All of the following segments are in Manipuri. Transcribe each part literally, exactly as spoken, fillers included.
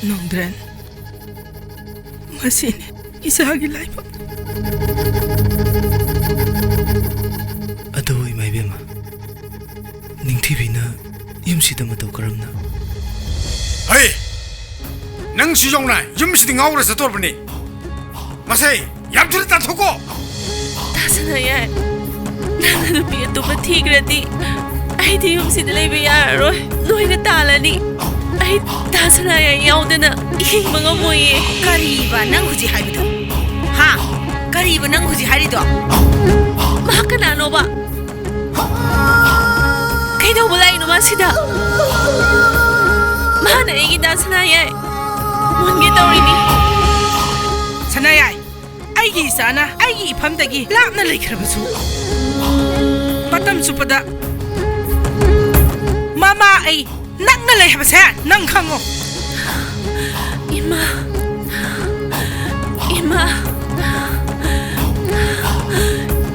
ꯅꯣꯡꯗ꯭ꯔꯦꯟ, ꯃꯁꯤꯅꯤ ꯏꯆꯥꯒꯤ ꯂꯥꯏꯕꯛ꯫ ꯑꯗꯨ ꯏꯃꯥ ꯏꯕꯦꯝꯃ, ꯅꯤꯡꯊꯤꯕꯤꯅ ꯌꯨꯝꯁꯤꯗ ꯃꯇꯧ ꯀꯔꯝꯅ? ꯍꯩ! ꯅꯪꯁꯨ ꯌꯥꯎꯅ ꯌꯨꯝꯁꯤꯗꯤ ꯉꯥꯎꯔ ꯆꯠꯇꯣꯔꯕꯅꯤ꯫ ꯃꯁꯦ ꯌꯥꯝ ꯊꯨꯅ ꯇꯥꯟꯊꯣꯛꯀꯣ꯫ ꯇꯥꯁꯅ ꯌꯥꯏ, ꯅꯪꯅ ꯅꯨꯄꯤ ꯑꯇꯣꯞꯄ ꯊꯤꯈ꯭ꯔꯗꯤ ꯑꯩꯗꯤ ꯌꯨꯝꯁꯤꯗ ꯂꯩꯕ ꯌꯥꯔꯔꯣꯏ꯫ ꯅꯣꯏꯅ ꯇꯥꯜꯂꯅꯤ꯫ ꯑꯩ ꯇꯥꯁꯅ ꯌꯥꯏ ꯌꯥꯎꯗꯅ ꯍꯤꯡꯕ ꯉꯝꯃꯣꯏꯌꯦ꯫ ꯀꯔꯤꯕ ꯅꯪ ꯍꯧꯖꯤꯛ ꯍꯥꯏꯕꯗꯣ? ꯍꯥ? ꯀꯔꯤꯕ ꯅꯪ ꯍꯧꯖꯤꯛ ꯍꯥꯏꯔꯤꯗꯣ? ꯃꯍꯥꯛ ꯀꯅꯥꯅꯣꯕ? ꯀꯩꯗꯧꯕ ꯂꯥꯛꯏꯅꯣ ꯃꯥꯁꯤꯗ? ꯃꯥꯅ ꯑꯩꯒꯤ ꯗꯥ ꯁꯅꯥꯌꯥꯏ ꯃꯨꯟꯒꯦ ꯇꯧꯔꯤꯅꯤ꯫ ꯁꯅꯥꯌꯥꯏ, ꯑꯩꯒꯤ ꯏꯆꯥꯅ ꯑꯩꯒꯤ ꯏꯐꯝꯗꯒꯤ ꯂꯥꯞꯅ ꯂꯩꯈ꯭ꯔꯕꯁꯨ, ꯃꯇꯝ ꯆꯨꯞꯄꯗ ꯃꯃꯥ ꯑꯩ ꯅꯛꯅ ꯂꯩ ꯍꯥꯏꯕꯁꯦ ꯅꯪ ꯈꯪꯉꯣ꯫ ꯏꯃꯥ, ꯏꯃꯥ, ꯏꯃꯥ,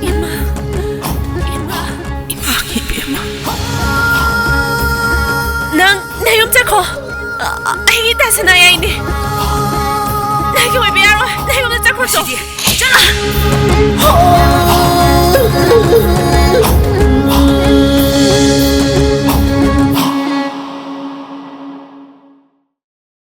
ꯏꯃꯥ, ꯏꯃꯥ ꯏꯕꯦꯝꯃ꯫ ꯅꯪ ꯅꯌꯨꯝ ꯆꯠꯈꯣ꯫ ꯑ-, ꯑ-, ꯑꯩꯒꯤ ꯗꯥ ꯁꯅꯥꯌꯥꯏꯅꯦ꯫ ꯅꯪꯒꯤ ꯑꯣꯏꯕ ꯌꯥꯔꯣꯏ꯫ ꯅꯌꯨꯝꯗ ꯆꯠꯈ꯭ꯔꯣ ꯆꯣ꯫ ꯃꯁꯤꯗꯤ, ꯆꯠꯂꯣ꯫